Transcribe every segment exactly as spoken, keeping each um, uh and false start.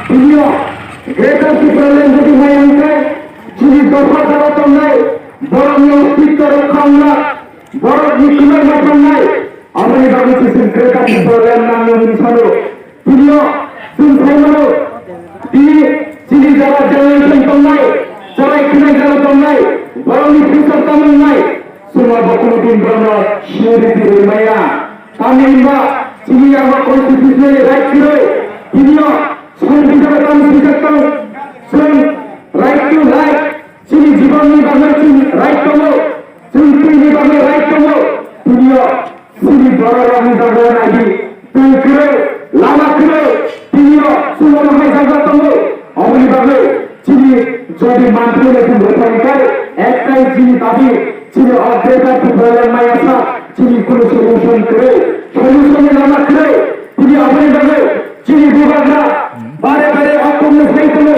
Tini o Greater Tipraland jodi maya wngkhe, chini dopha jora tongnai, borokni ostikto rokha wngna, borokni kwmar ma tongnai, aboni bagwi se chwng Greater Tipraland nangwi hwnwi sano. Tini o chwng sai mano, tini chini jora generation tongnai, chwrai khwnai jora tongnai, borokni future tamo wngnai, chwng abo kono din borokno security rwi maya. Tamni hwnba chini yago constitutionally right kwrwi, tini o Songbidhano tamo swijak tong, chwng right to life, chini jibonni bagwi chini right tongo, chwng twini bagwi right tongo, tini o chini bororokni jagao naidi, twi kwrwi, lama kwrwi, tini o chwng omo hai jaga tongo, oboni bagwi chini jodi manthai le chwng rwphani kai, ektai chini dabi, chini o Greater Tipraland maya sa, chini kunu solution kwrwi, solution ni lama kwrwi, tini oboni bagwi chini bubagra bare bare o kokno sai tongo,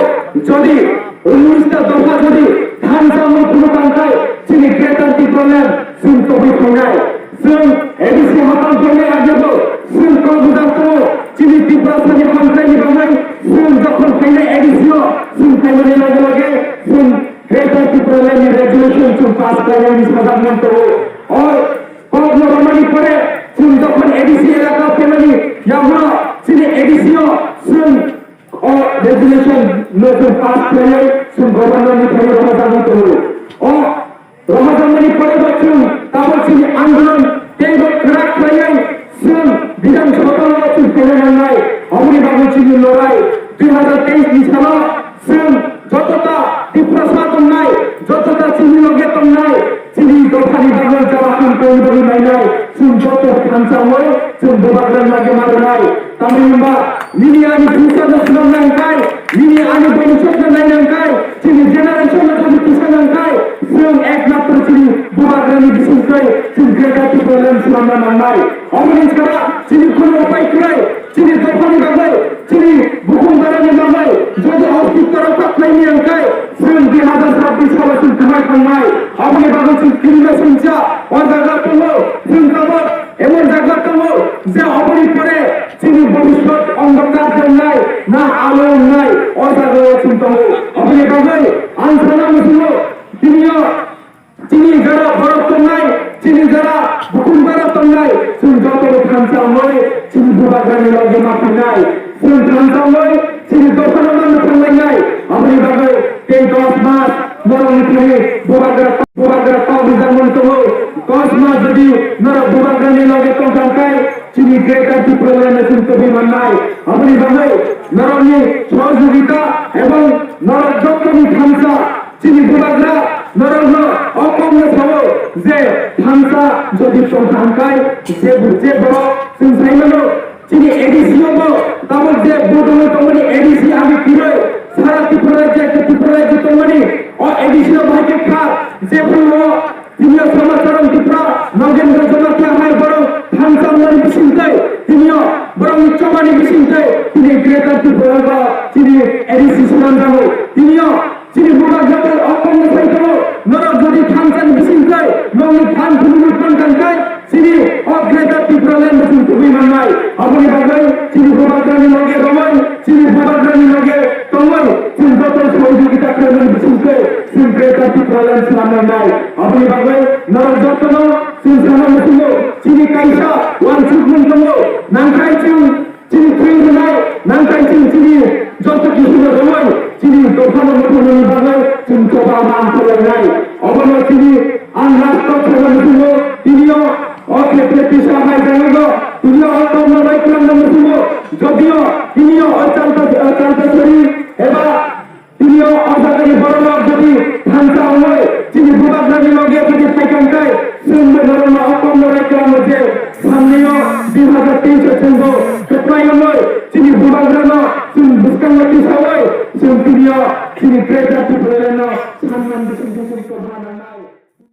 jodi unista dopha jodi thansa mung phunuk tangkhai, chini Greater Tipraland chwng tobwi thangnai. Chwng A D C haphang phainai agebo chwng kok bujak tongo, chini Tiprasani hamkraini bagwi chwng jokhon phainai A D C o chwng phaimani loge loge chwng Greater Tipraland ni resolution chwng pass khlainani sajak man tongo. O kokno romani pore chwng jokhon A D C elaka phaimani yagulo chini A D C o chwng o resolution no chwng pass khlaiwi chwng governor ni thani rohorjagwi tongo. O rohorjakmani pore bo chwng tabok chini andolon teibo kwrak khlaiwi chwng Bidhan Sabha o chwng phaina nangnai. Oboni bagwi chini lorai dui hazar teis ni salo chwng jotota Tiprasa tongnai, jotota chini loge tongnai, chini dophani bagwi jara hamkrai bagwi nainai, chwng joto thansa wngwi chwng bubagrani loge ma rwnai. Tamni hwnba nini ani future no swnam nang khai, nini ani bhobishyot no nai nang khai, chini generation no thani tisa nang khai, chwng ekmatro chini bubagrani bising khai chwng Greater Tipraland swnamna nangnai. Oboni chara chini kunu upai kwrwi, chini dophani bagwi, chini bukhung barani bagwi, jodi hospital o tak khlaini ang khai, chwng dui hazar chabbish salo chwng kwmai thangnai. Oboni bagwi chwng kirima singcha, o jaga tongo, chwng tabok emon jaga tongo, je oboni pore chini bhobishyot ondhokar tongnai, na alo wngnai, o jaga o chwng tongo. Oboni bagwi ang sana muchungo, tini o chini jara borok tongnai, chini jara bukhung bara tongnai, chwng joto thansa wngwi chini bubagrani logi ma phainai. Chwng thansa wngwi chini dophano ma mwthanglainai. Aboni bagwi tei dos mas norokni thani bubagra, bubagra kok rijak mani tongo. Dos mas jodi norok bubagrani loge tongthang khai, chini Greater Tipraland no chwng tobwi mannai. Aboni bagwi norokni sohojogita ebong norok jotoni thansa chini bubagra norokno o kokno sao je thansa jodi tongthang khai je bu-, je borok chwng sai mano chini A D C o bo tabok je bo dongwi tongmani A D C abi kwrwi sara Tripura rajya ekta Tripura rajya tongmani o A D C o bahai khe kha je phuru o tini o Samacharan Tripura Nagendra Jamatia hai borok thansa wngmani bisingtwi tini o borokni chobani bisingtwi tini Greater Tripura o tini A D C swnamjago tini o Chini bubagra o kokno sai tongo, norok jodi thansani bising tei nokni phan phunukni phan tangkhai, chini o Greater Tipraland bo chwng tubui mannai. Aboni bagwi chini bubagrani loge romwi, chini bubagrani loge tongwi, chwng joto sohojogita khlaimani bising tei chwng Greater Tipraland swnam nangnai. Aboni bagwi norok jotono chwng sana muchungo, chini kaisa uansukmung tongo, nangkhai chwng Chini thwi rwnai nangkhai chwng chini joto kisuno romwi chini dophano muthungmani bagwi chwng choba man khlainai. Obono chini ang last o saimani thwio tini o, o khetre tisa hai jagao tini o, o tomno bai kwlangna muthungo. Jodio tini o, o Chalta, o Chaltasari eba Tini o, o jagani bororok jodi thansa wngwi chini bubagrani loge jodi phaikha hwnkhe, chwngbo norokno o kokno rai khlamu je samni o dui hazar teis o chwngbo kwplai wngwi chini bubagrano chwng bwskango tisaui chwng tini o chini Greater Tipralandno sanman bising bising tongma nang.